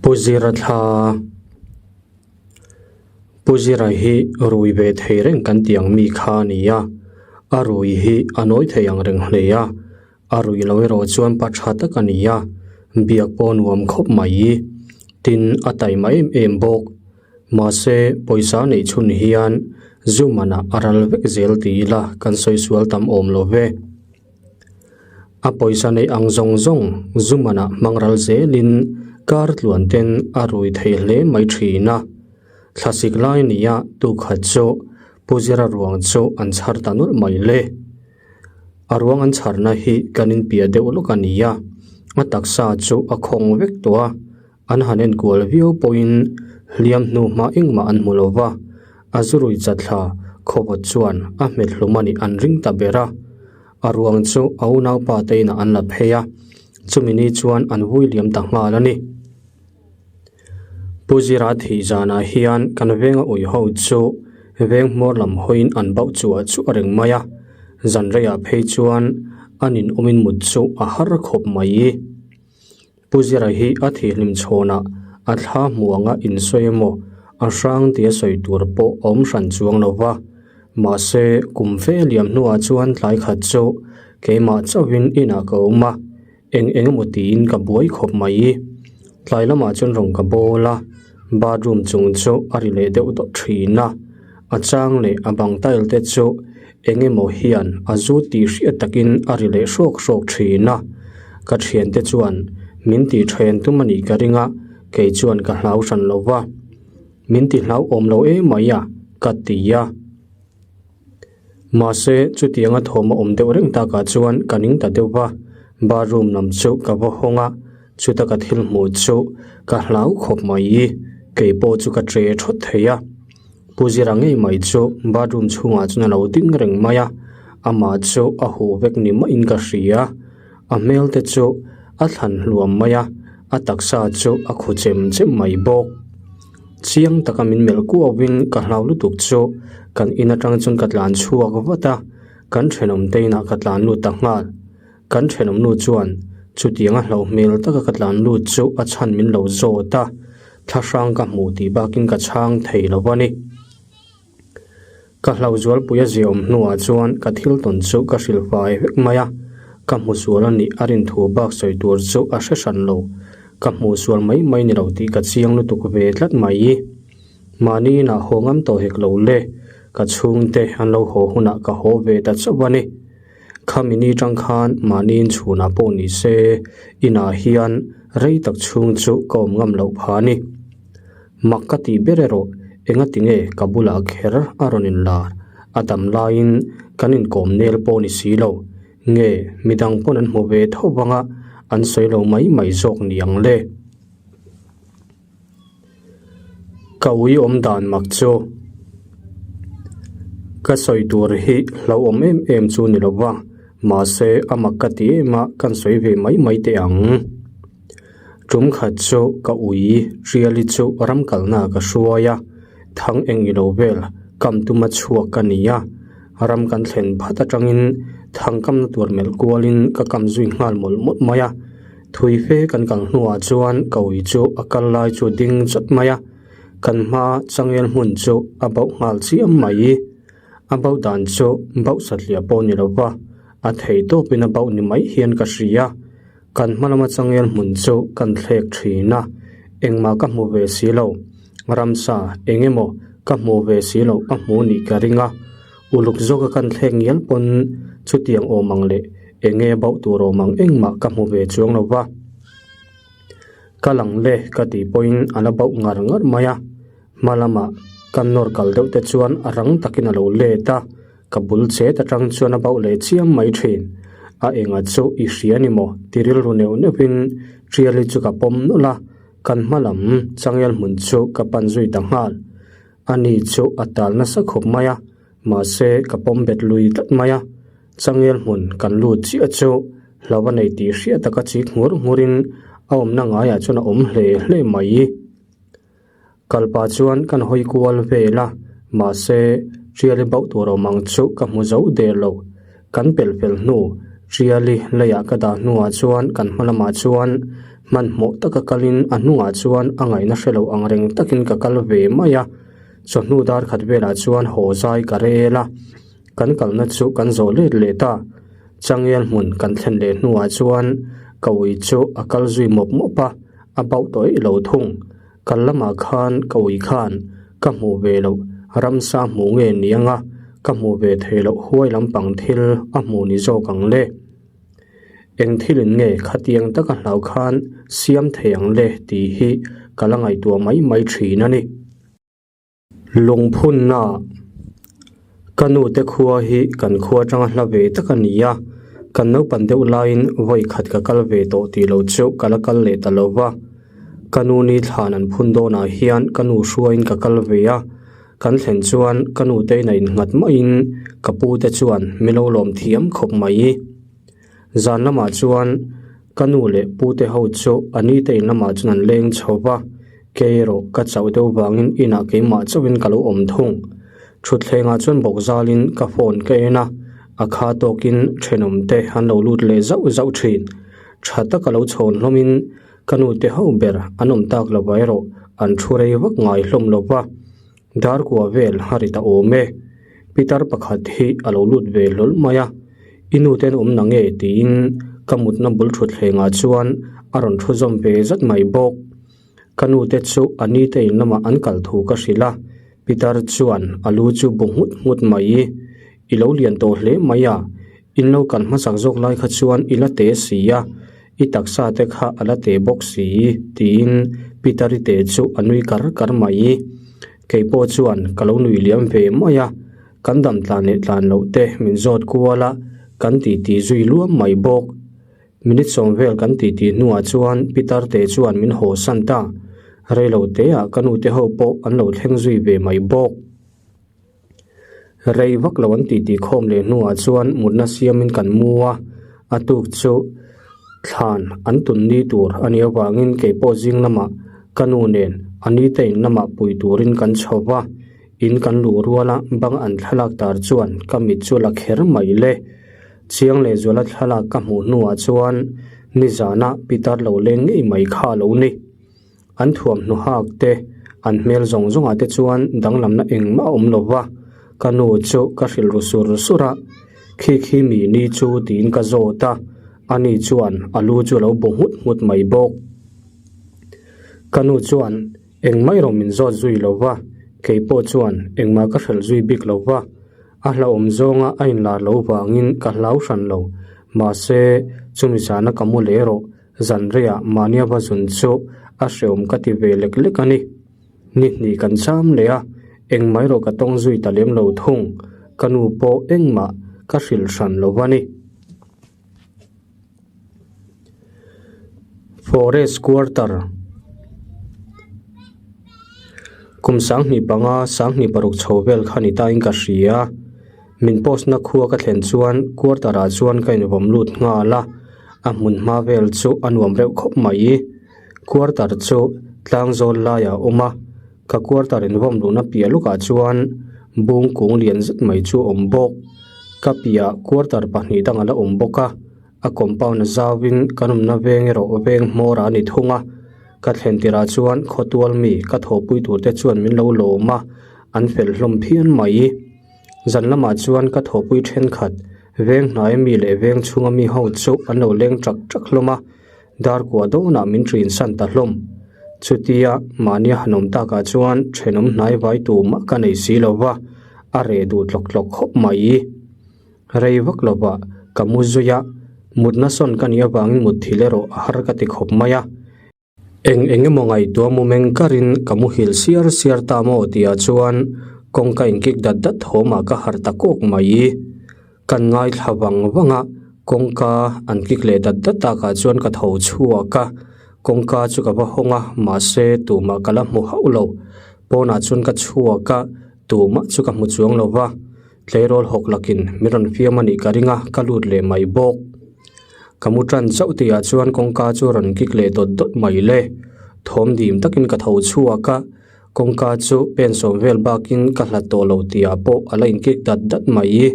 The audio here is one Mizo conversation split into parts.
Pu Zira thla Pu Zira hi rui ve thei reng kan tih ang mi kha a ni a, a rui hi a nawi thei ang reng hle a, a rui lo erawh chuan pa tha tak a ni a, biak pawh a nuam khawp mai. Tin, a taima em em bawk. Mahse, pawisa neih chhun hian zu manah a ral vek zel ti ila kan sawi sual tam awm lo ve. A pawisa neih ang zawng zawng zu manah hmang ral zelin kar tluan ten a rui thei hle mai thin a. Thlasik lai nia tukhat chu Pu Zira ruang chu an chhar ta nawlh mai le. A ruang an chharna hi kan inpiah deuh lawk a ni a, a taksa chu a khawng vek tawh a. An han enkual viau pawhin hliam hnu hma engmah an hmu lo va, a zurui chatthla khawpawt chuan a hmet hlum a nih an ring ta ber a. A ruang chu a unaupa te inah an la phei a, chumi ni chuan an vui liam ta nghal a ni. Pu Zira thih zanah hian kan venga ui ho chu veng hmawr lam hawiin an bauh chuah chuah reng mai a, zan reiah phei chuan an inawmin mut chu a har khawp mai. Pu Zira hi a thihhlim chhawnah a thla hmu anga insawi emaw a hrang tia sawi tur pawh a awm hran chuang lo va. Mahse, kum fe liam hnuah chuan tlai khat chu keimah chauhin inah ka awm a, eng eng emaw tiin ka buai khawp mai. Tlai lamah chuan rawn ka bawl a, bathroom chung chu a ri leh deuh dawt thin a, a chang leh a bang tile te chu Eng emaw hian a zu tih hriat takin a ri leh hrawk hrawk thin a, ka thiante chuan min tih then tum a nih ka ring a, kei chuan ka hlau hran lo va, min ti hlauhawm lo em mai a, ka ti a. Mahse, chutianga thawm a awm deuh reng takah chuan ka ning ta deuh va, bathroom lam chu ka va hawng a, chuta ka thil hmuh chu ka hlau khawp mai, kei pawh chu ka che thawt thei a. Pu Zira ngei mai chu bathroom chhungah chuan a lo ding reng mai a, amah chu a huh vek ni maiin ka hria. A hmel te chu a thlan hluam mai a, a taksa chu a khu chem chem mai bawk. Chiang taka min melh kuauin ka hlau lutuk chu kan in atang chuan ka tlan chhuak vat a, kan thenawm te inah ka tlan lut ta nghal. Kan thenawm nu chuan chutianga hlauh hmel taka ka tlan lut chu a chhan min lo zawt a. Thlahrang ka hmuh tih bakin ka chhang thei lo a ni. Ka hlauhzualpui a ziaawm hnuah chuan ka thil tawn chu ka hrilh fai vek mai a, ka hmu sual a nih a rin thu bak sawi tur chu a hre hran lo. Ka hmuh sual mai mai ni lo tih ka chiang lutuk ve tlat mai. Mahni inah haw ngam tawh hek lo le, ka chhungte an lo haw hunah ka haw ve ta chauh a ni. Khami ni tang khan mahni inchhunah pawh ni se inah hian rei tak chhung chu ka awm ngam loh pha a ni. Mak ka tih ber erawh engati nge ka bulah kher a rawn inlar a dam laiin kan inkawm nel pawh ni si lo nge midang pawn an hmu ve tho vanga an sawi lo mai mai zawk ni ang le. Ka ui awm dan mak chu ka sawi tur hi hlauhawm em em chu ni lo va, mahse a mak ka ti em a kan sawi ve mai mai teh ang. Tum khat chu ka ui Riali chu ram kalna ka hruai a, thang eng ilo vel kam tuma chhuak ka ni a, ram kan thlen phat atangin thang kamna tur melh kualin ka kam zui nghal mawlh mawlh mai a. Thui fe kan kal hnuah chuan ka ui chu a kal lai chu ding chawt mai a, kan hma changel hmun chu a bauh nghal chiam mai. A bauh dan chu bauh satliah pawh ni lo va, a thei tawpin a bauh ni mai hian ka hria. Kan hma lama changel hmun chu kan thlek thin a, engmah ka hmu ve si lo. Ramsa eng emaw ka hmu ve si lo a hmu nih ka ring a, uluk zawka kan thlek ngial pawn chutiang awm ang leh Eng nge bauh tur awm ang engmah ka hmu ve chuang lo va. Ka lang le ka tih pawhin a la bauh ngar ngar mai a, hma lamah ka nawr kal deuh te chuan a rang takin a lo let a, ka bul chet atang chuan a bauh leh chiam mai thin. A enga chu i hria ni maw ti rilru neuh neuhin Tiali chu ka pawm nawlh a, kan hma lam changel hmun chu ka pan zui ta nghal. Ani chu a tal nasa khawp mai a, mahse ka pawm bet lui tlat mai a. Changel hmun kan lut chiah chu hlo a nei tih hriat taka chik nghur nghurin a awmna ngaiah chuan a awm hle hle mai. Kalpa chuan kan hawi kual vel a, mahse Tiali bauh tur awm ang chu ka hmu zo der lo. Kan pel fel hnu Tiali leiah ka dah hnuah chuan kan hma lamah chuan. Hmanhmawh taka kalin a hnungah chuan a ngaihna hre lo ang reng takin ka kal ve mai a. Chawhnu dar khat velah chuan haw zai ka rel a. Kan kalna chu kan zawh let leh ta. Changel hmun kan thlen leh hnuah chuan ka ui chu a kal zui mawp mawp a, a bauh tawh eih lo thung. Kal lamah khan ka ui khan ka hmuh ve loh ramsa hmuh nge ni anga ka hmuh ve thei loh huai lampang thil a hmuh ni zawk ang le. Eng thilin nge khatiang taka hlau khan siam thei ang le tih hi ka la ngaihtuah mai mai thin a ni. Lungphunna Ka nu te khua hi kan khua atanga hla ve tak a ni a, kan naupan deuh laiin vawi khat ka kal ve tawh tih lo chu ka la kal leh ta lo va. Ka nu ni thlan an phun dawnah hian ka nu hruaiin ka kal ve a, kan thlen chuan ka nu te inah innghat maiin ka pu te chuan min lo lawm thiam khawp mai. Zan lamah chuan ka nu leh pu te ho chu a ni te in lamah chuan an leng chho va, kei erawh ka chauh deuh vangin inah keimah chauhin ka lo awm thung. Thutthlengah chuan bawk zalin ka phone ka en a, a kha tawkin thenawm te an lo lut leh zauh zauh thin. Tha taka lo chhawn hlawmin ka nu te ho ber an awm tak lo va erawh an thu rei vak ngai hlawm lo va. Darkua vel a ri ta awm e. Pitar pakhat hi a lo lut ve hlawl mai a, I nu ten awm na nge? tiin ka mutna bul thutthlengah chuan a rawn thu zawm ve zat mai bawk. Ka nu te chu a ni te in lamah an kal thu ka hrilh a, Pitar chuan a lu chu bu nghut nghut mai. I lo lian tawh hle mai a, in lo kal hmasak zawk lai kha chuan i la te si a, i taksa te kha a la te bawk si, tiin Pitari te chu a nui kar kar mai. Kei pawh chuan ka lo nui liam ve mai a, kan dam tlan leh tlan loh te min zawt kual a, kan titi zui luam mai bawk. Minute sawm vel kan titi hnuah chuan Pitar te chuan min haw san ta, reilo teah ka nu te ho pawh an lo thleng zui ve mai bawk. Rei vak lo an titi khawm leh hnuah chuan mutna siamin kan mu a, a tuk chu thlan an tun ni tur a nih avangin kei pawh zing lamah ka nu nen a ni te in lamah pui turin kan chho va, in kan luh ruala bang an thlalak tar chuan ka mit chu la kher mai le. Chiang leh zuala thlalak ka hmuh hnuah chuan nizana pitar lo leng ngei mai kha a lo ni. An thuamhnaw hak te, an hmel zawng zawngah te chuan danglamna engmah a awm lo va, ka nu chu ka hrilh ru sur sur a, Khi khi mi ni chu tiin ka zawt a, ani chuan a lu chu a lo bu nghut nghut mai bawk. Ka nu chuan engmah erawh min zawt zui lo va, kei pawh chuan engmah ka hrelh zui bik lo va, a hlauhawm zawnga a inlar lo vangin ka hlau hran lo, mahse chumi zana ka mu leh erawh Zanriah mahnia va zun chu a hreawm ka ti ve lek lek a ni. Ni hnih kan cham leh a, engmah erawh ka tawng zui ta lem lo thung. Ka nu pawh engmah ka hrilh hran lo va ni. Forest Quarter Kum 2005, 2006 chho vel kha ni tain ka hria. Min post na khua ka thlen chuan quarter ah chuan ka invawm lut nghal a, a hmun hma vel chu a nuam reuh khawp mai. Quarter chu tlang zawl laiah a awm a, ka quarter invawm luhna piah lukah chuan bung kung lian zet mai chu a awm bawk. Ka piah quarter pahnih dang a la awm bawk a, a compound a zauin kan awmna veng erawh veng hmawr ah a ni thung a. Ka thlen tirah chuan khawtual mi ka thawhpui tur te chuan min lo lawm a, an fel hlawm phian mai. Zan lamah chuan ka thawhpui thenkhat, veng hnaia mi leh veng chhunga mi ho chu an lo leng ṭak ṭak hlawm a, dar kua dawnah min ṭin san ta hlawm. Chutia mahnia han awm takah chuan ṭhenawm hnai vai tumah ka nei si lo va, a reh duh tlawk tlawk khawp mai. Rei vak lovah ka mu zui a, mutna sawn ka nih avangin mutthilh erawh a har ka ti khawp mai a. Eng eng emaw ngaihtuah mu meng karin ka muhil siar siar ta maw tihah chuan kawngka inkik dat dat thawmah ka harh ta kawk mai. Kan ngaithla vang vang a, kawngka an kik leh dat dat takah chuan ka tho chhuak a, kawngka chu ka va hawng a, mahse tumah ka la hmu hauh lo. Pawnah chuan ka chhuak a, tumah chu ka hmu chuang lo va. Tleirawl hawk lakin min rawn fiam a nih ka ring a, ka lut leh mai bawk. Ka mu tan chauh tihah chuan kawngka chu rawn kik leh dawt dawt mai le. Thawm dim takin ka tho chhuak a, kawngka chu pen sawm vel bakin ka hlat tawh lo tihah pawh a la inkik dat dat mai.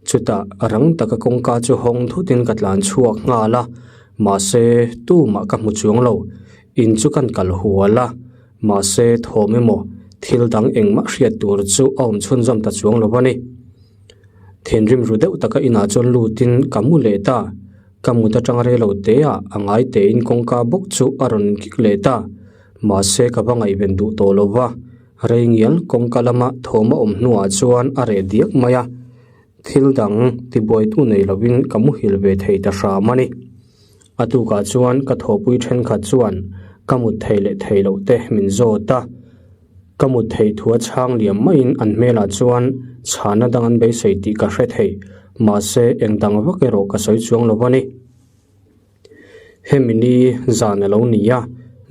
Chutah rang taka kawngka chu hawng thutin ka tlan chhuak nghal a. Mahse, tumah ka hmu chuang lo. In chu kan kal hual a, mahse thawm emaw thil dang engmah hriat tur chu a awm chhunzawm ta chuang lo a ni. Thinrim ru deuh taka inah chuan lutin ka mu leh ta. Ka mut atang rei lo teah a ngai tein kawngka bawk chu a rawn kik leh ta. Mahse ka va ngaihven duh tawh lo va, rei ngial kawngka lama thawm a awm hnuah chuan a reh diak mai a. Thil dang tibuaitu nei lovin ka muhil ve thei ta hram a ni. A tukah chuan ka thawhpui thenkhat chuan ka mut thei leh thei loh te min zawt a. Ka mut thei thu a chhang liam maiin an hmelah chuan chhana dang an beisei tih ka hre thei, mahse eng dang vak erawh ka sawi chuang lo a ni. Hemi ni zan a lo ni a,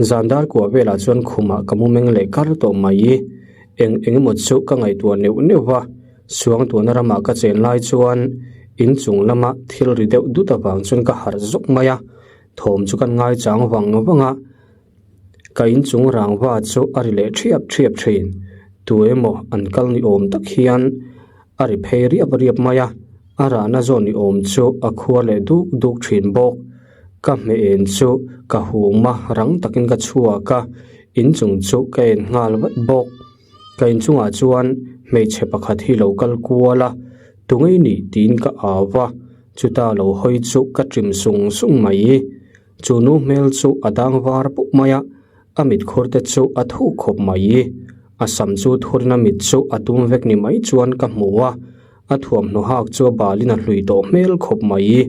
zan dar kuah velah chuan khumah ka mu meng leh kar tawh mai. Eng eng emaw chu ka ngaihtuah neuh neuh va, Suangtuahna ramah ka chen lai chuan inchung lama thil ri deuh dut avang chuan ka harh zawk mai a, thawm chu kan ngaichang vang vang a. Ka inchung rangva chu a ri leh thiap thiap thin. Tu emaw an kal ni awm tak hian a ri phei riap riap mai a, a rahna zawn ni awm chu a khuar leh duk duk thin bawk. Ka hmeh en chu ka hum a, rang takin ka chhuak a, inchung chu ka en nghal vat bawk. Ka inchungah chuan hmeichhe pakhat hi lo kal kual a, Tungei nih? tiin ka au va, chuta lo hawi chu ka ṭim sung sung mai. Chu nu hmel chu a dang var pawp mai a, a mit khur te chu a thuk khawp mai. A sam chu thurina mit chu a tum vek ni mai chuan ka hmu a, a thuamhnaw hak chu a balin a hlui tawh hmel khawp mai.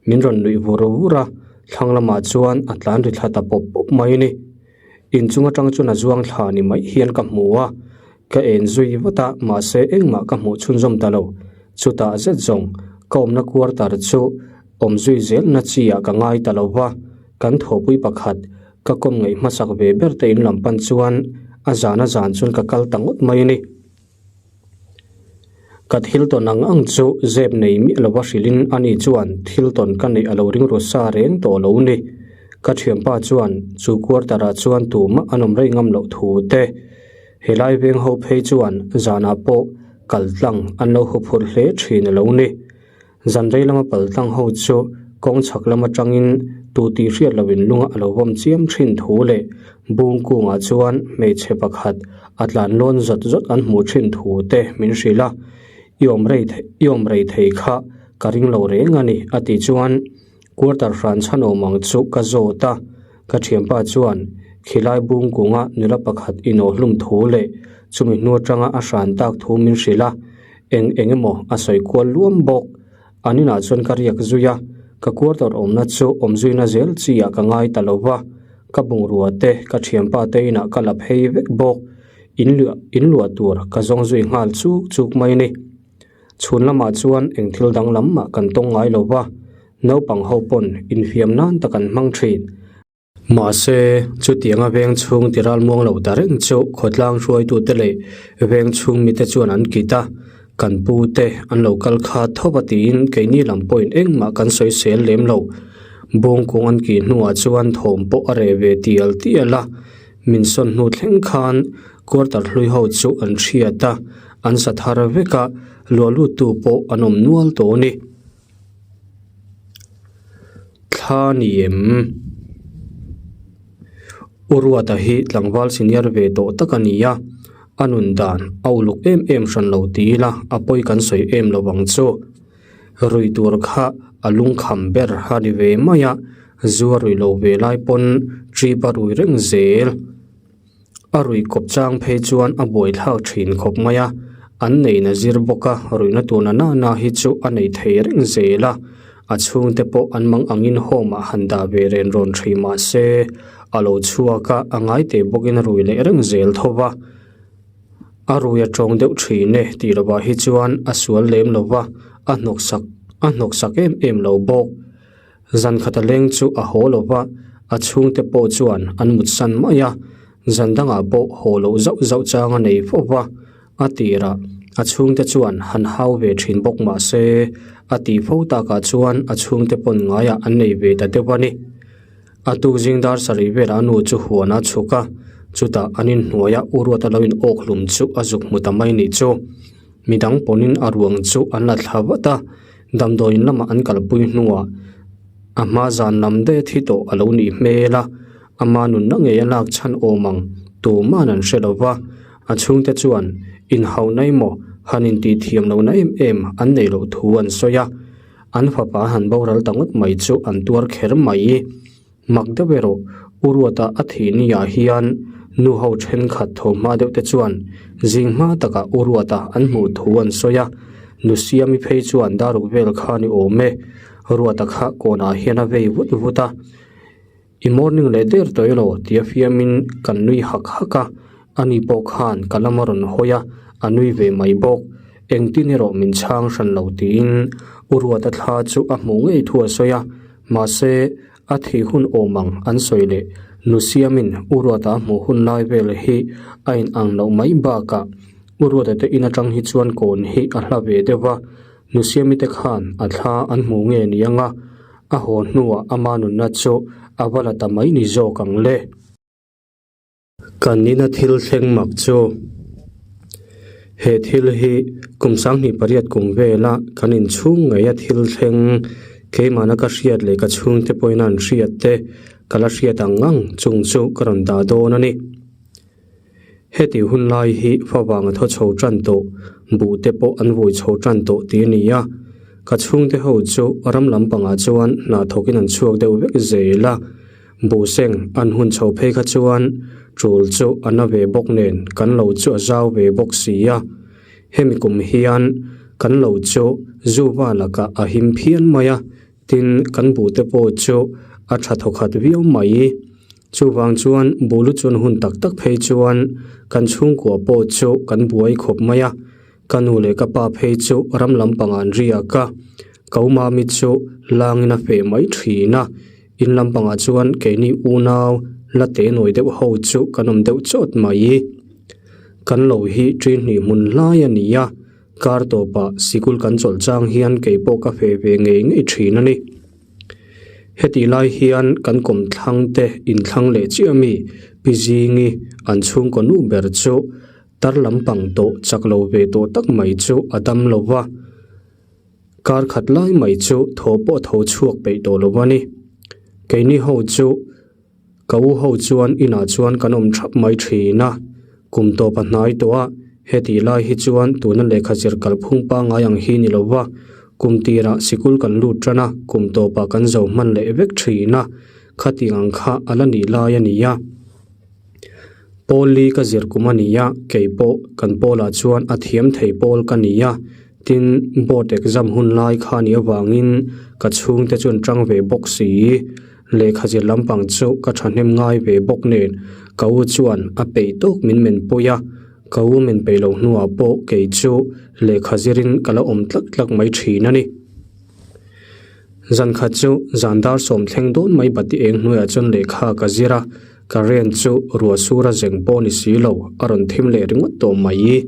Min rawn nuih vur vur a, thlang lamah chuan a tlan ri thla ta pawp pawp mai a ni. Inchung atang chuan a zuang thla ni mai hian ka hmu a, ka en zui vat a, mahse engmah ka hmuh chhunzawm ta lo. Chutah zet zawng ka awmna quarter chu awm zui zelna chi ah ka ngai ta lo va, kan thawhpui pakhat ka kawm ngaih hmasak ve ber te in lam pan chuan a zan a zan chuan ka kal ta ngawt mai a ni. Ka thil tawn ang ang chu zep nei miah lova hrilhin ani chuan thil tawn ka neih a lo ring ru sa reng tawh lo ni. Ka thianpa chuan chu quarter ah chuan tumah an awm rei ngam loh thu te, helai veng ho phei chuan zanah pawh kal tlang an lo huphurh hle thin a lo ni. Zan rei lama pal tlang ho chu kawng chhak lam atangin tu tih hriat loin lunga a lo vawm chiam thin thu leh bung kungah chuan hmeichhe pakhat a tlan lawn zawt zawt an hmuh thin thu te min hrilh a, i awm rei i awm rei thei kha ka ring lo reng a ni a tih chuan quarter hran chhan awm ang chu ka zawt a, ka thianpa chuan khilai bung kunga nula pakhat inawhhlum thu leh chumi hnu atanga a hran tak thu min hrilh a. Eng eng emaw a sawi kual luam bawk. An inah chuan ka riak zui a, ka quarter awmna chu awm zuina zel chi ah ka ngai ta lo va, ka bungrua te ka thianpa te inah ka la phei vek bawk. In luah in luah tur ka zawng zui nghal chuk chuk mai a ni. Chhun lamah chuan eng thil danglam mah kan tawng ngai lo va, naupang ho pawn infiam nan tak an hmang thin. Mahse, chutianga veng chhung ti ralmuang lo ta reng chu khawtlang hruaitute leh veng chhung mite chuan an kit a, kan pu te an lo kal kha tho va tiin keini lam pawhin engmah kan sawi sel lem lo. Bawngkung an kih hnuah chuan thawm pawh a reh ve tial tial a, min sawn hnu thleng khan quarter hlui ho chu an hriat a, an sa thar vek a, luah luttu pawh an awm nual tawh a ni. Thla ni em? U Ruata hi tlangval senior ve tawh tak a ni a, a nun dan a uluk em em hran lo ti ila a pawi kan sawi em lo ang chu. Rui tur kha a lungkham ber a ni ve mai a, zu a rui lo ve lai pawn trip a rui reng zel. A rui kawp chang phei chuan a buai thlak thin khawp mai a, an neihna zir bawk a, ruihna tuna nana hi chu a nei thei reng zel a, a chhungte pawh an mang angin home ah han dah ve ren rawn thin mah se, a lo chhuak a, a ngai teh bawkin a rui leh reng zel tho va. A rui a tawng deuh thin e tih lovah hi chuan a sual lem lo va, a hnawksak a hnawksak em em lo bawk. Zan khat a leng chu a haw lo va, a chhungte pawh chuan an mutsan mai a, zan dangah pawh haw loh zauh zauh chang a nei fo va, a tirah a chhungte chuan han hau ve thin bawk mah se, a tih fo takah chuan a chhungte pawn ngaiah an nei ve ta deuh a ni. A tuk zing dar sarih velah a nu chu huan a chhuk a, chutah an inhnuaia u Ruata lo in awk hlum chu a zuk hmu ta mai nih chu. Midang pawnin a ruang chu an la thla vat a, damdawiin lamah an kalpui hnuah. A hma zan lam daih a thi tawh a lo nih hmel a, ama nunna ngei a lak chhan awm ang tuman an hre lo va, a chhungte chuan inhauhna emaw han intih thiam lohna em em an neih loh thu an sawi a, an fapa han boral ta ngawt mai chu an tuar kher mai. Mak deuh erawh, U Ruata a thih ni ah hian nu ho thenkhat tho hma deuh te chuan zing hma takah U Ruata an hmuh thu an sawi a, nu Siami phei chuan daruk vel kha ni awm e, Ruata kha kawnah hian a vei vut vut a, I morning leh der tawh elaw tia fiamin kan nui hak hak a, ani pawh khan ka lam a rawn hawi a, a nui ve mai bawk. Engtin erawh min chhang hran lo tiin U Ruata thla chu a hmuh ngei thu a sawi a, mahse a thih hun awm ang an sawi leh nu Siamin U Ruata a hmuh hun lai vel hi a in ang loh mai bakah U Ruata te in atang hi chuan kawn hi a hla ve deuh va, nu Siami te khan a thla an hmuh nge ni anga a haw hnuah ama nunna chu a va la ta mai ni zawk ang le. Kan ina thil thleng mak chu he thil hi kum 18 kum vela kan inchhung ngeia thil thleng keimahna ka hriat leh ka chhungte pawhin an hriat te ka la hriat ang ang chung chu ka rawn dah dawn a ni. Heti hun lai hi favang a thaw chho tan tawh, buh te pawh an vui chho tan tawh tih a ni a. Ka chhungte ho chu ram lampangah chuan hna thawkin an chhuak deuh vek zel a. Buhseng an hun chho phei kha chuan tul chu a na ve bawk nen kan lo chu a zau ve bawk si a. Hemi kum hian kan lo chu zuva lakah a him phian mai a, tin kan buh te pawh chu a tha thawkhat viau mai. Chuvang chuan buh lu chun hun tak tak phei chuan kan chhungkua pawh chu kan buai khawp mai a. Ka nu leh ka pa phei chu ram lampangah an riak a, ka u mami chu langin a feh mai thin a. In lampangah chuan keini unau la te nawi deuh ho chu kan awm deuh chawt mai. Kan lo hi ṭi hnih hmun hlai a ni a, kar tawpah sikul kan chawlh chang hian kei pawh ka feh ve ngei ngei ṭhin a ni. Hetih lai hian kan kawmthlang te inthlang leh chiah mi Pi Zingi an chhungkaw nu ber chu tar lampang tawh chak lo ve tawh tak mai chu a dam lo va. Kar khat lai mai chu thaw pawh a tho chhuak peih tawh lo a ni. Keini ho chu ka u ho chuan inah chuan kan awm thap mai thin a, kum tawp a hnai tawh a, hetih lai hi chuan tuna lehkha zir kalphung pangngai ang hi ni lo va, kum tirah sikul kan lut tan a, kum tawpah kan zo hman leh vek thin a, khatiang ang kha a la nih lai a ni a. Pawl li ka zir kum a ni a, kei pawh kan pawlah chuan a thiam thei pawl ka ni a, tin board exam hun lai kha nih avangin ka chhungte chuan tang ve bawk si. Lehkha zir lampang chu ka thahnem ngai ve bawk nen ka u chuan a peih tawk min men pui a, ka u men peih loh hnuah pawh kei chu lehkha zirin ka la awm tlak tlak mai thin a ni. Zan khat chu zan dar sawm thleng dawn mai bati eng hnuaiah chuan lehkha ka zir a, current chu ruah sur a zeng pawh ni si lo a rawn thim leh ringawt tawh mai.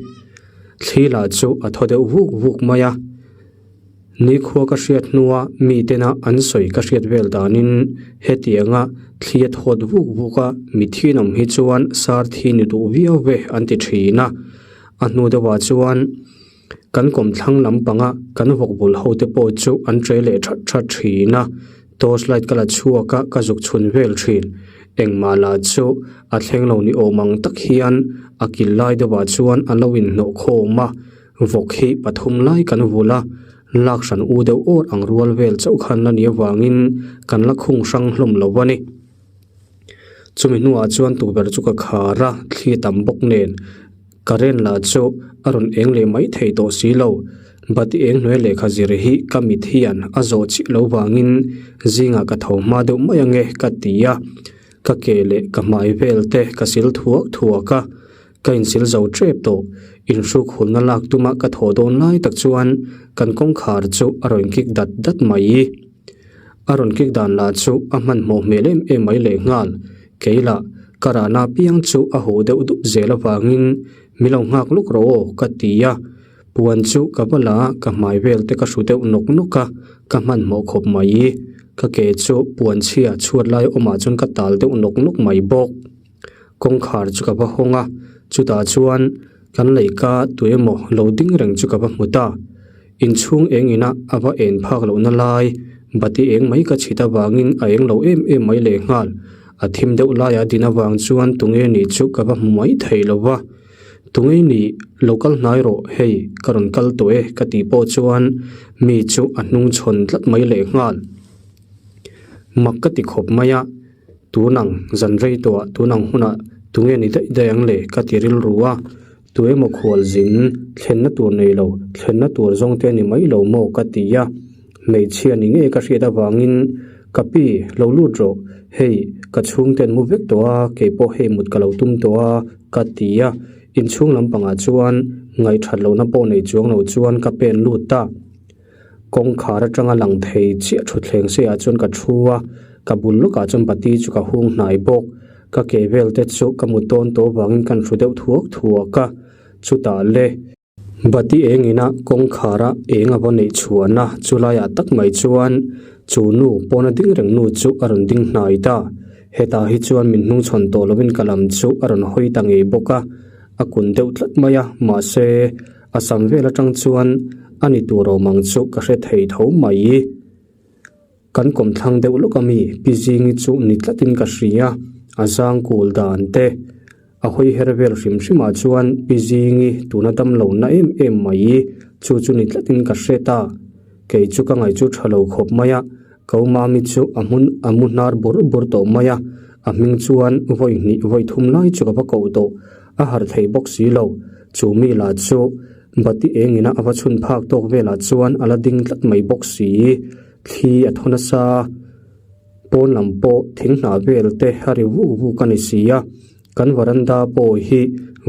Thli lah chu a thaw deuh vuk vuk mai a, nikhua ka hriat hnua mi tena an sawi ka hriat vel danin hetianga thli a thawt vuk vuk a mithian awm hi chuan sar thi ni duh viau ve an ti thin a, a hnu deuhah chuan Kan kawmthlang lampanga kan vawk bul ho te pawh chu an ṭe leh ṭhat ṭhat ṭhin a, torch light ka la chhuak a, ka zuk chhun vel ṭhin. Engmah lah chu a thleng lo ni awm ang tak hian a kil lai deuhah chuan an lo inhnawh khawm a, vawk hi pathum lai kan vul a, lak hran u deuh awr ang rual vel chauh khan la ni avangin kan la khung hrang hlawm lo a ni. Chumi hnuah chuan tukverh chu ka khar a, thli tam bawk nen. Current lah chu a rawn eng leh mai thei tawh si lo. Bati eng hnuai lehkha zir hi ka mit hian a zawh chiah lo vangin zingah ka tho hma deuh mai ange ka ti a. Ka ke leh ka hmai vel te ka sil thuak thuak a, ka insil zo tep tawh. Inhruk hulna lak tuma ka thawh dawn lai tak chuan kan kawngkhar chu a rawn kik dat dat mai. A rawn kik dan lah chu a hmanhmawh hmel em em mai lehnghal. Kei lah ka rahna piang chu a huh deuh dup zel avangin mi lo nghak luk rawh aw ka ti a. Puan chu ka va la a, ka hmai vel te ka hru deuh nawk nawk a, ka hmanhmawh khawp mai. Ka ke chu puan chhia chhuat lai awmah chuan ka tal deuh nawk nawk mai bawk. Kawngkhar chu ka va hawng a, chutah chuan kan leihka tuemaw lo ding reng chu ka va hmu ta. Inchhung eng ina a va en phak lohna lai. Bati eng mai ka chhit avangin a eng lo em em mai lehnghal. A thim deuh laiah din avang chuan tunge nih chu ka va hmu mai thei lo va. Tunge nih lo kal hnai rawh hei ka rawn kal tawh e ka tih pawh chuan mi chu a hnung chhawn tlat mai lehnghal. Mak ka ti khawp mai a, tunang zan rei tawhah tunang hunah tunge ni daih daih ang le ka ti rilru a. Tu emaw khual zin thlenna tur nei lo, thlenna tur zawng te a ni mai lo maw ka ti a, hmeichhia ni ngei ka hriat avangin ka pi lo lut rawh, hei ka chhungte an mu vek tawh a, kei pawh hei mut ka lo tum tawh a ka ti a, inchhung lampangah chuan ngaihthat lohna pawh nei chuang lo chuan ka pen lut ta. Kawngkhar atanga lang thei chiah thutthleng seiah chuan ka thu a, ka bul lawkah chuan bati chu ka hung hnai bawk. Ka ke vel te chu ka mut dawn tawh avangin kan hru deuh thuak thuak a, chutah le. Bati eng ina kawngkhara eng a va neih chhuan a, chulaiah tak mai chuan chu nu pawna ding reng nu chu a rawn ding hnai ta. Hetah hi chuan min hnungchhawn tawh lovin ka lam chu a rawn hawi ta ngei bawk a, a kun deuh tlat mai a, mahse. A sam vel atang chuan a ni tur awm ang chu ka hre thei tho mai. Kan kawmthlang deuh lawk ami Pi Zingi chu ni tlatin ka hria, a zang kul dan te. A hawi her vel hrim hrimah chuan Pi Zingi tuna dam lo na em em mai chu chu ni tlatin ka hre ta. Kei chu ka ngaih chu tha lo khawp mai a, Ko Mami chu a hmun a mu hnar bur bur tawh mai a, a hming chuan vawi hnih vawi thum lai chu ka va koh tawh, a harh thei bawk si lo. Chu mi lah chu bati eng ina a va chhun phak tawk velah chuan a la ding tlat mai bawk si. Thli a thaw nasa, pawn lam pawh thing hnah vel te a ri vuk vuk a ni si a, kan varanda pawh hi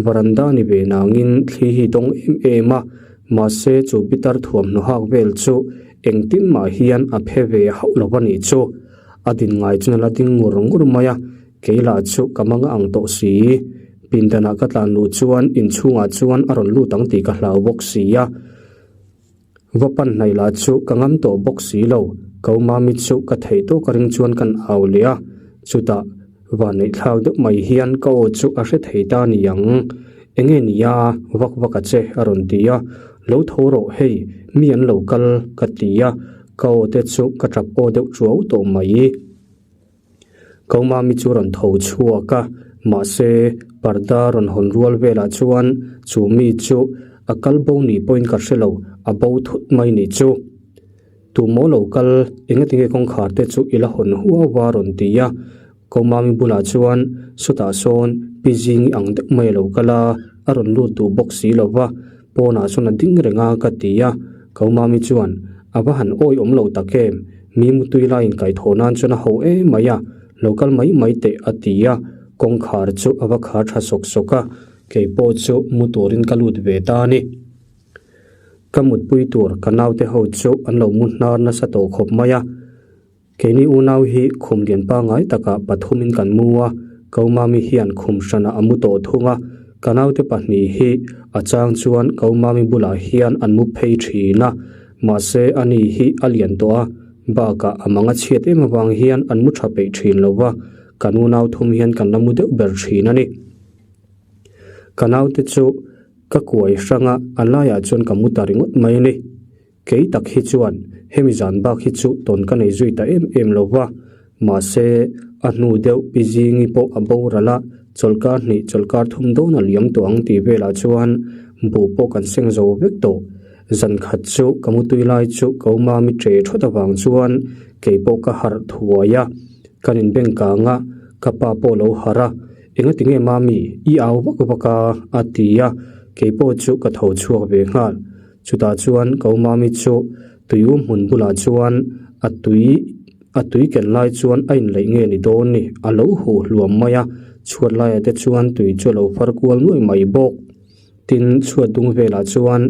varanda ni ve nangin thli hi dawng em em a, mahse chu pitar thuamhnaw hak vel chu Engtin mah hian a phe ve hauh lo a nih chu. A din ngai chuan a la ding ngur ngur mai a, kei lah chu ka mang ang tawh si. Pindanah ka tlan luh chuan inchhungah chuan a rawn lut ang tih ka hlau bawk si a. Va pan hnaih lah chu ka ngam tawh bawk si lo. Ko Mami chu ka theih tawk a ring chuan kan au leh a, chutah Vanneih thlak deuh mai hian ka aw chu a hre thei ta ni ang. Enge nia vak vak a che a rawn ti a, lo tho rawh hei mi an lo kal ka ti a, ka aw te chu ka tap aw deuh chuau tawh mai. Kaumami chu rawn tho chhuak a, mahse parda rawn hawn rual velah chuan chu mi chu a kal bo ni pawhin ka hre lo, a bo thut mai ni chu. Tumaw lo kal, engatinge kawngkhar te chu i la hawn huau va rawn ti a. Komami bulah chuan sawtah sawn Pi Zingi ang deuh mai a lo kal a, a rawn lut duh bawk si lo va, pawnah sawn a ding reng a ka ti a. Komami chuan, A va han awi awm lo tak em, mi mutui laiin kaihthawh nan chuan a ho em mai a, lo kal mai mai teh a ti a. Kawngkhar chu a va khar tha sawk sawk a, kei pawh chu mu turin ka lut ve ta a ni. Ka mutpui tur ka naute ho chu an lo mu hnar nasa tawh khawp mai a. Keini unau hi khum lian pangngai takah pathumin kan mu a, Kaumami hian khum hranah a mu tawh thung a, ka naute pahnih hi a chang chuan Kaumami bulah hian an mu phei thin a, mahse ani hi a lian tawh a, bakah a mang a chhiat em avang hian an mu tha peih thin lo va, kan unau thum hian kan la mu deuh ber thin a ni. Ka naute chu ka kuai hrang a, a laiah chuan ka mu ta ringawt mai a ni. Kei tak hi chuan hemi zan bak hi chu tawn ka nei zui ta em em lo va, mahse a hnu deuh pi zingi pawh a boral a, chawlhkar hnih chawlhkar thum dawn a liam tawh ang tih velah chuan buh pawh kan seng zo vek tawh. Zan khat chu ka mutui lai chu ka umami ṭe ṭhawt avang chuan kei pawh ka harh thuai a, kan inbeng kang a, ka pa pawh lo harh a. Engati nge mami, i au vak vak a? a ti a, kei pawh chu ka tho chhuak ve nghal. Chutah chuan ko mami chu tui um hmun bulah chuan a tui a tui ken lai chuan a inleih nge ni dawn ni, a lo huh hluam mai a, chhuat laiah te chuan tui chu a lo far kual nuaih mai bawk. Tin, chhuat dung velah chuan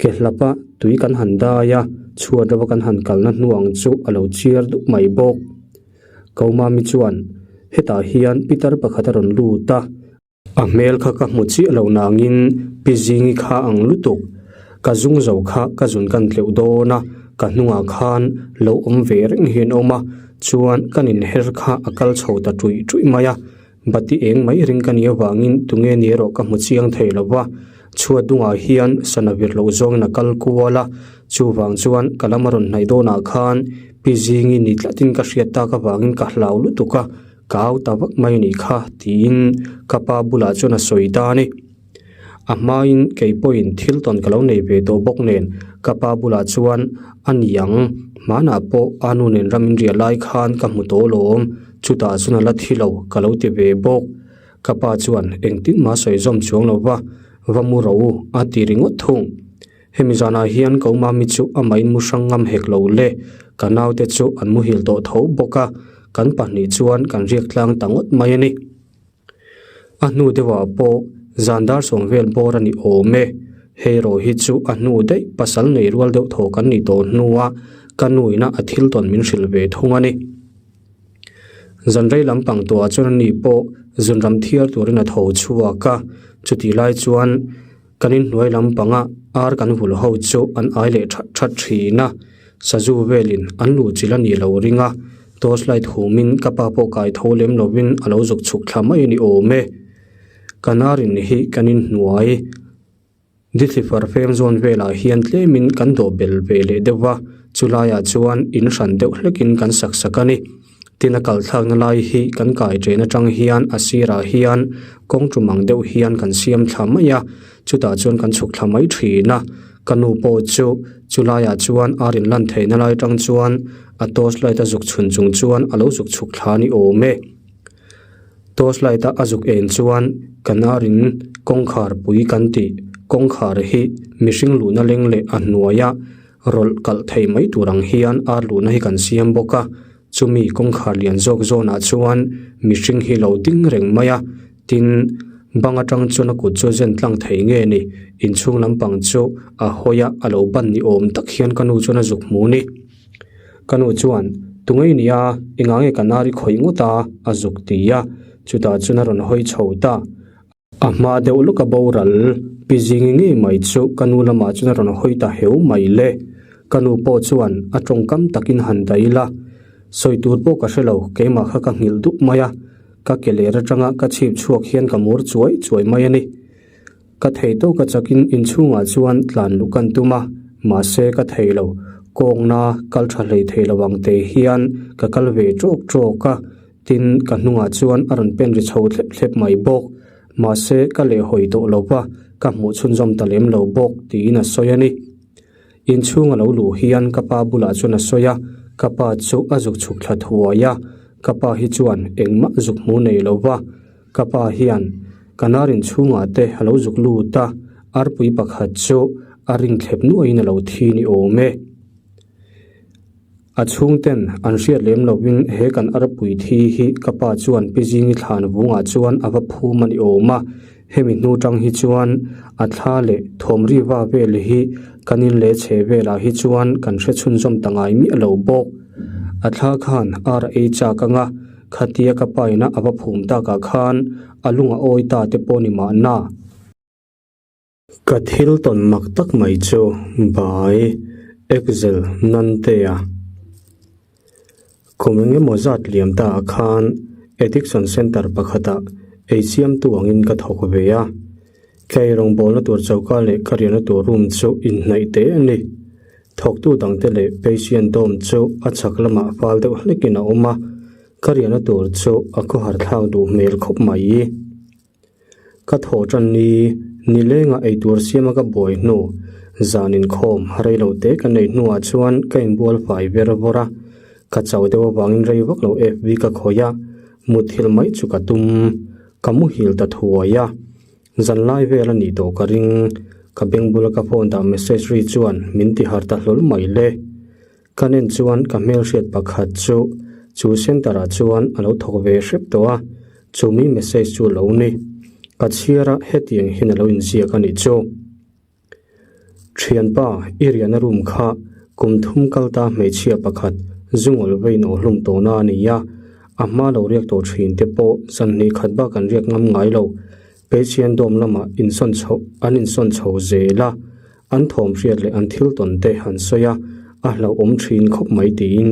ke hlapa tui kan han dai a, chhuat rova kan han kalna hnuang chu a lo chiar dup mai bawk. Ko Mami chuan, Hetah hian pitar pakhat a rawn lut a. A hmel kha ka hmu chiah lo nangin Pi Zingi kha ang lutuk. Ka zung zo kha ka zun kan tleuh dawn a, ka hnungah khan lo awm ve reng hian awm a, chuan kan inher kha a kal chho ta ṭuih ṭuih mai a. Bati eng mai ring ka nih avangin tunge ni erawh ka hmu chiang thei lo va. Chhuat dungah hian sana vir loh zawngin a kal kual a, chuvang chuan ka lam a rawn hnaih dawnah khan pi zingi ni tlatin ka hriat tak avangin ka hlau lutuk a, ka au ta vak mai a nih kha tiin ka pa bulah chuan a sawi ta a ni. A hmain kei pawhin thil tawn ka lo nei ve tawh bawk nen ka pa bulah chuan a ni ang, hmanah pawh a nu nen ram inriah lai khan ka hmu tawh alawm, chutah chuan a la thi lo ka lo ti ve bawk. Ka pa chuan engtin mah sawi zawm chuang lo va, va mu rawh u a ti ringawt thung. Hemi zanah hian ko mami chu amahin mu hrang ngam hek lo le, ka naute chu an muhil tawh tho bawk a, kan pahnih chuan kan riak tlang ta ngawt mai a ni. A hnu deuhah pawh zan dar sawm vel bawr a ni awm e, hei rawh hi chu a hnu daih pasal nei rual deuh thaw kan ni tawh hnua ka nuina a thil tawn min hrilh ve thung a ni. Zan rei lampang tuah chuan ani pawh zunram thiar turin a tho chhuak a, chutih lai chuan kan inhnuai lampanga ar kan vul ho chu an ai leh that that thin a, sazu velin an luh chilh a nih lo ring a, torch light humin ka pa pawh kai tho lem lovin a lo zuk chhuk thla mai a ni awm e. Kan ar in hi kan inhnuai. Dithli far fem zawn velah hian tlemin kan dawh bel ve leh deuh va, chulaiah chuan in hran deuh hlekin kan sak sak a ni. Tin a kal thlakna lai hi kan kai chen atang hian a sirah hian kawng tum ang deuh hian kan siam thla mai a, chutah chuan kan chhuk thla mai thin a. Ka nu pawh chu chulaiah chuan ar in lan theihna lai atang chuan a torch light a zuk chhun chung chuan a lo zuk chhuk thla a ni awm e. Torch light a a zuk en chuan kan arin kawngkhar pui kan tih kawngkhar hi mihring luhna leng leh a hnuaia rawlh kalh thei mai tur ang hian ar luhna hi kan siam bawk a chumi kawngkhar lian zawk zawnah chuan mihring hi lo ding reng mai a tin bang atang chuan a kut chu a zen tlang thei nge ni inchhung lampang chu a hawi a a lo ban ni awm tak hian ka nu chuan a zuk hmu ni. Ka nu chuan, Tungei nia, engah nge ka nari khawih ngawt a? a zuk ti a, chutah chuan a rawn hawi chho ta. A hma deuh lawk a boral, Pi Zingi ngei mai chu ka nu lamah chuan a rawn hawi ta heu mai le. Ka nu pawh chuan a tawngkam takin han daih ila, sawi tur pawh ka hre lo, keimah kha ka nghilh dup mai a, ka ke ler atanga ka chhip chhuak hian ka mur chuai chuai mai a ni. Ka thei tawk a chakin inchhungah chuan tlan luh kan tum a, mahse ka thei lo. Kawngna kal tha hlei thei lo ang te hian ka kal ve tawk tawk a, tin ka hnungah chuan a rawn pen ri chho thlep thlep mai bawk. Mahse ka lehhawi tawh lo va, ka hmuh chhunzawm ta lem lo bawk tiin a sawi a ni. Inchhung a lo luh hian ka pa bulah chuan a sawi a, ka pa chu a zuk chhuk thla thuai a, ka pa hi chuan engmah zuk hmu nei lo va, ka pa hian ka nar inchhungah te a lo zuk lut a, arpui pakhat chu a ring thlep nuaiin a lo thi ni awm e. A chhungten an hriat lem lovin he kan arpui thi hi ka pa chuan Pi Zingi thlan vungah chuan a va phum a ni awm a, hemi hnu tang hi chuan a thla leh thawmri va vel hi kan in leh chhe velah hi chuan kan hre chhunzawm ta ngai miah lo bawk. A thla khan ar a ei chak anga khatia ka pa ina a va phum takah khan a lung a awi ta te pawh ni mahna. Ka thil tawn mak tak mai chu bai Excel Nantea kum eng emaw zat liam ta ah khan Addiction Centre pakhatah ei siamtu angin ka thawk ve a. Ka ei rawngbawlna tur choka leh ka riahna tur room chu inhnaih teh a ni. Thawktu dangte leh patient dawm chu a chhak lamah fal deuh hlekin a awm a, ka riahna tur chu a khawhar thlak duh hmel khawp mai. Ka thawh tan ni, nilenga eitur siama ka buai hnu, zan inkhawm rei lo te ka nei hnuah chuan ka inbual fai ver vawr a, ka chau deuh avangin rei vak lo FB ka khawih a, mutthilh mai chu ka tum, ka muhil ta thuai a, zan lai vel a nih tawh ka ring, ka beng bula ka phone dah message ri chuan min ti harh ta hlawl mai le. Ka nen chuan ka hmelhriat pakhat chu chu centre ah chuan a lo thawk ve hrep tawh a, chumi message chu lo ni. Ka chhiar a hetiang hian a lo inziak a nih chu. Thianpa, i riahna room kha kum thum kal ta hmeichhia pakhat zungawl vein aw hlum tawhna a ni a, a hma lo riak tawh thin te pawh zanhnih khat bak an riak ngam ngai lo. Patient dawm lamah insawn chho an insawn chho zel a. An thawm hriat leh an thil tawn te han sawi a, a hlauhawm thin khawp mai tiin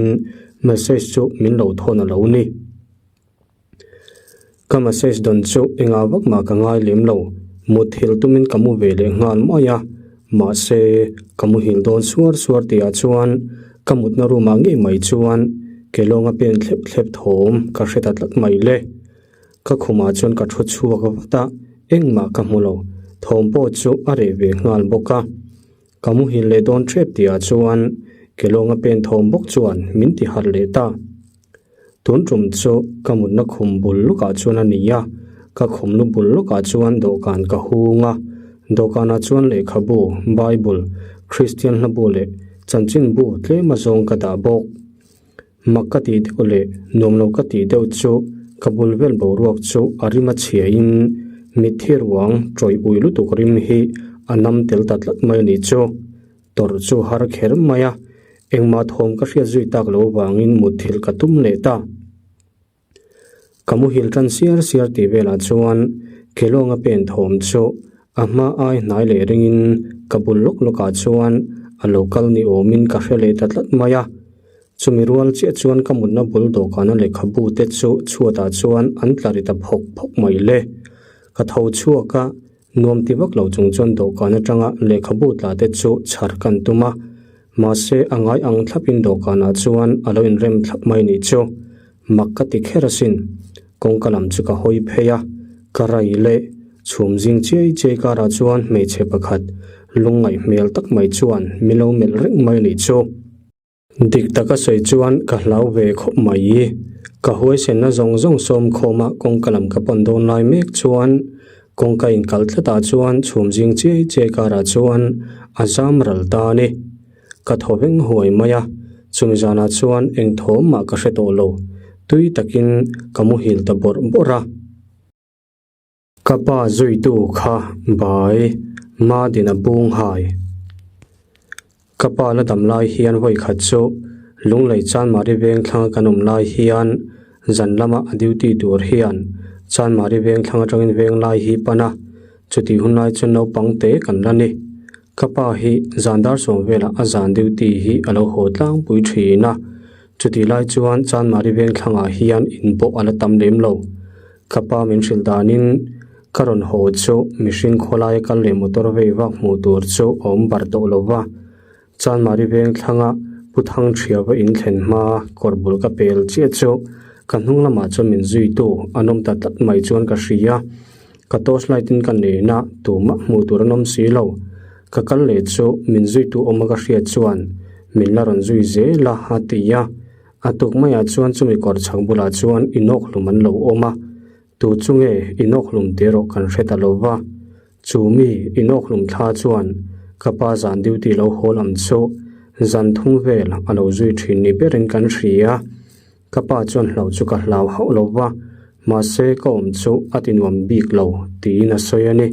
message chu min lo thawn a lo ni. Ka message dawn chu engah vak mah ka ngai lem lo. Mutthilh tumin ka mu ve leh nghal mai a, mahse ka muhil dawn suar suar tihah chuan ka mutna room ah ngei mai chuan ke lawnga pen thlep thlep thawm ka hre ta tlat mai le. Ka khumah chuan ka thu chhuak vat a, engmah ka hmu lo, thawm pawh chu a reh ve nghal bawk a. Ka muhil leh dawn tep tihah chuan ke lawnga pen thawm bawk chuan min ti harh leh ta. Tun tum chu ka mutna khum bul lawkah chuan a ni a, ka khum lu bul lawkah chuan dawhkan ka hung a, dawhkanah chuan lehkhabu, Bible, Kristian hlabu leh chanchinbu tlem azawng ka dah bawk. Mak ka tih deuh leh nuam lo ka tih deuh chu ka bul vel boruak chu a rim a chhiain mitthi ruang tawih ui lutuk rim hi a nam tel ta tlat mai a nih chu. Tawrh chu har kher mai a, engmah thawm ka hriat zui tak lo vangin mutthilh ka tum leh ta. Ka muhil tan siar siar tih velah chuan Kelawnga pen thawm chu a hma ai hnai leh ringin ka bul lawk lawkah chuan a lo kal ni awmin ka hre leh ta tlat mai a. Chumi rual chiah chuan ka mutna bul dawhkana lehkhabu te chu chhuatah chuan an tla ri ta phawk phawk mai le. Ka tho chhuak a, Nuam ti vak lo chung chuan dawhkan atanga lehkhabu tla te chu chhar kan tum a, mahse a ngai ang thlapin dawhkanah chuan a lo inrem thlap mai nih chu. Mak ka ti kher asin. Kawngka lam chu ka hawi phei a, ka rai leh chhum zing chiai chiai karah chuan hmeichhe pakhat lungngaih hmel tak mai chuan min lo melh reng mai nih chu. Dik taka sawi chuan ka hlau ve khawp mai. Ka huaisenna zawng zawng sawm khawma kawngka lam ka pan dawn lai mek chuan kawngka inkal tlatah chuan chhum zing chiai chiai karah chuan a zam ral ta a ni. Ka thaw veng huai mai a, chumi zanah chuan eng thawm mah ka hre tawh lo. Tui takin ka muhil ta bawrh bawrh a. Ka pa zuitu kha bai Madina Bunghai. Ka pa la dam lai hian vawi khat chu Lunglei Chanmari veng thlanga kan awm lai hian zan lama a duty tur hian Chanmari veng thlang atangin veng lai hi pan a, chutih hun lai chuan naupang te kan la ni. Ka pa hi zan dar sawm velah a zan duty hi a lo haw tlangpui thin a, chutih lai chuan Chanmari veng thlangah hian in pawh a la tam lem lo. Ka pa min hrilh danin ka rawn haw chu mihring khawlaia kal leh motor vei vak hmuh tur chu a awm bar tawh lo va. Chanmari veng thlanga Pu Thangṭhiava in thlen hma kawr bul ka pel chiah chu ka hnung lamah chuan min zuitu an awm ta tlat mai chuan ka hria. Ka torch light in ka nen a, tumah hmuh tur an awm si lo. Ka kal leh chu min zuitu awma ka hriat chuan min la rawn zui zel a, a ti a. A tuk maiah chuan chumi kawr chhak bulah chuan inawkhlum an lo awm a, tu chu nge inawkhlum tih erawh kan hre ta lo va. Chu mi inawkhlum thla chuan ka pa zan duty lo haw lam chu zan thum vel a lo zui thin ni berin kan hria. Ka pa chuan hlauh chu ka hlau hauh lo va, mahse ka awm chu a ti nuam bik lo tiin a sawi a ni.